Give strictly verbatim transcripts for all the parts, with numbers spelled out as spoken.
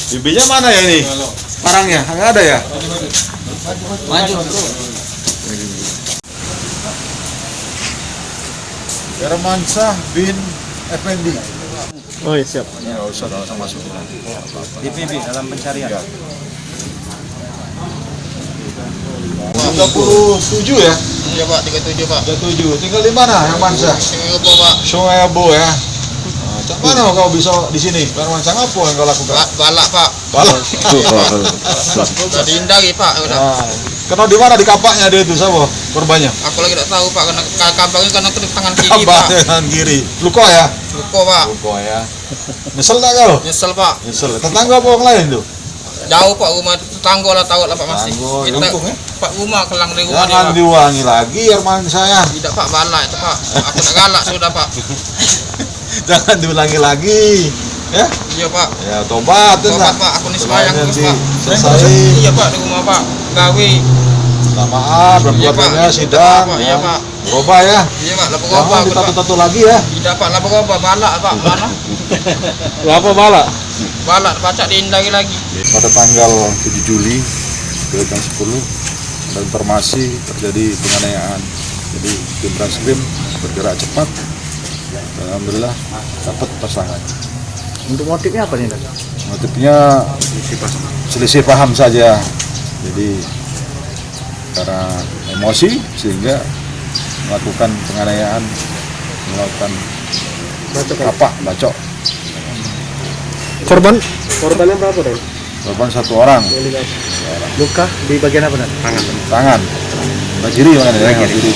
Bibirnya mana ya ini? Parangnya? Enggak ada ya? Maju. Hermansyah bin Effendi. Oh ya, siap. Enggak usah, enggak usah masuk. D P B dalam pencarian. Ya. Tiga puluh tujuh ya? Iya, Pak, tiga tujuh, Pak. Tiga tujuh. Tinggal di mana, Hermansyah? Sungai Ebo, Pak. Sungai Ebo ya. Nah, cak mana kau bisa di sini? Hermansyah, apa yang kau lakukan? Ba-, balak, Pak. Balak. Udah dihindari, Pak, udah. Nah, kena di mana, di kapaknya dia itu, siapa korbannya? Aku lagi tak tahu, Pak, kena ka-, kabarnya kena ke tangan kiri, Pak. Kabarnya tangan kiri. Luka ya? Luka, Pak. Luka ya. Nyesel tak kau? Nyesel, Pak. Nyesel. Tetangga apa orang lain tu? Jauh, Pak, rumah tetangga lah, tahu lah, Pak, masih. Tetangga, kita lengkung, ya? Pak, rumah kelang dari rumah dia, Pak. Jangan diulangi lagi, Hermansyah. Tidak, Pak, balak itu, Pak. Aku tak galak sudah, Pak. Jangan diulangi lagi. Ya? Iya, Pak. Ya, tobat, tobat, Pak. Aku ni sembahyang terus, Pak. Selesai. Iya, Pak, di rumah, Pak. Gawe. Minta maaf, berbuat banyak, sidang, Pak. Iya, Pak. Berubah ya. Iya, Pak, lah berubah. Jangan ditatu-tatu lagi ya. Tidak, Pak, lah berubah. Balak, Pak. Mana? Lah apa balak? Balak, pacak dihindari lagi. Pada tanggal tujuh Juli dua ribu sepuluh, ada informasi terjadi penganiayaan. Jadi, tim Transkrim bergerak cepat. Alhamdulillah, dapat tersangka. Untuk motifnya apa nih, Dan? Motifnya selisih paham saja. Jadi, karena emosi sehingga melakukan penganiayaan, melakukan kapak, bacok. Korban? Korbannya berapa, Dan? Korban satu orang. Yang digaji. Luka di bagian apa, Dan? Tangan. Tangan. Sebelah kiri mana, ya? Sebelah kiri.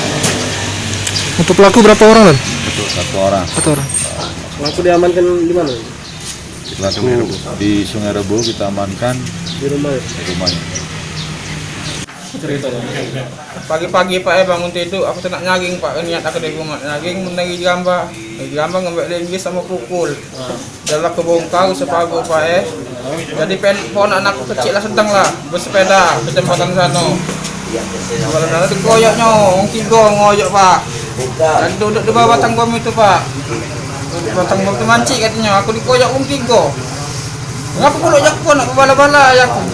Untuk pelaku berapa orang, Dan? Satu orang. Satu orang. Pelaku diamankan di mana? Pelaku di Sungai Rebo kita amankan. Di rumah, ya? Di rumahnya. Pagi-pagi, Pak, eh, bangun tidur, aku tu nak nyaging, Pak. Niat aku dari rumah nyaging, men dari Jeramba. Dari Jeramba ngambek linggis sama pukul. Dah lah kebongkar sepago, Pak, eh. Jadi pen-, ponak aku kecil lah, sedang lah bersepeda ke jembatan sano. Jembatan sano dikoyoknyo, wong tigo ngoyok, Pak. Dan duduk di bawah batang bom itu, Pak. Batang bom tu mancik katonyo, aku dikoyok wong tigo. Ngapo pulok jaku nak bebala-bala ya aku.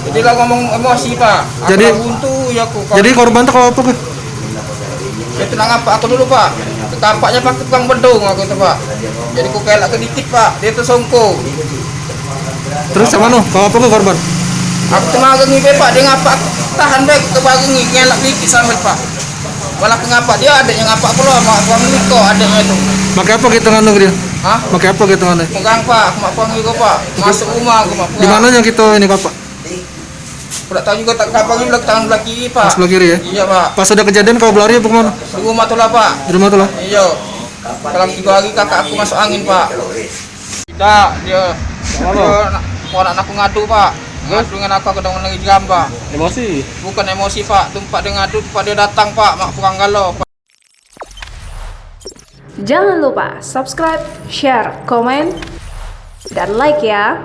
Jadi lah ngomong emosi, Pak. Aku jadi, lah buntu ya aku, Pak. Jadi korban tu kau apa ke? Dia tu nak ngapak aku dulu, Pak. Kekapaknya pakai tukang bedung aku tu, Pak. Jadi ku kelak ke dikit, Pak. Dia tu songko. Terus cak mano? Kau apa ke korban? Aku tu magang ni, Pak. Dia ngapak aku. Tahan deh, ke bagang ni. Ngelak dikit sambil, Pak. Malah ke ngapak dia, adiknya ngapak pulo, mak aku niko, adiknya tu. Pakai apa kita nganu ke dia? Hah? Pakai apa kita nganu? Pegang, Pak. Aku mak puang juga, Pak. Masuk rumah aku mak puang. Di mananya kita ini, Bapak? Aku tak tahu juga, tak kapan ni belah tangan belah kiri, Pak. Pas belah kiri, ya? Iya, Pak. Pas ada kejadian kau berlari apa kemana? Di rumah tu lah, Pak. Di rumah tu lah? Iya. Dalam tiga hari kakak aku masuk angin, Pak. Tidak, dia, dia nak, orang nak aku ngadu, Pak. Ngadu dengan aku, aku dengan lagi Jeramba. Emosi? Bukan emosi, Pak. Tempat dia ngadu, tempat dia datang, Pak. Mak puang galo, Pak. Jangan lupa subscribe, share, komen, dan like ya.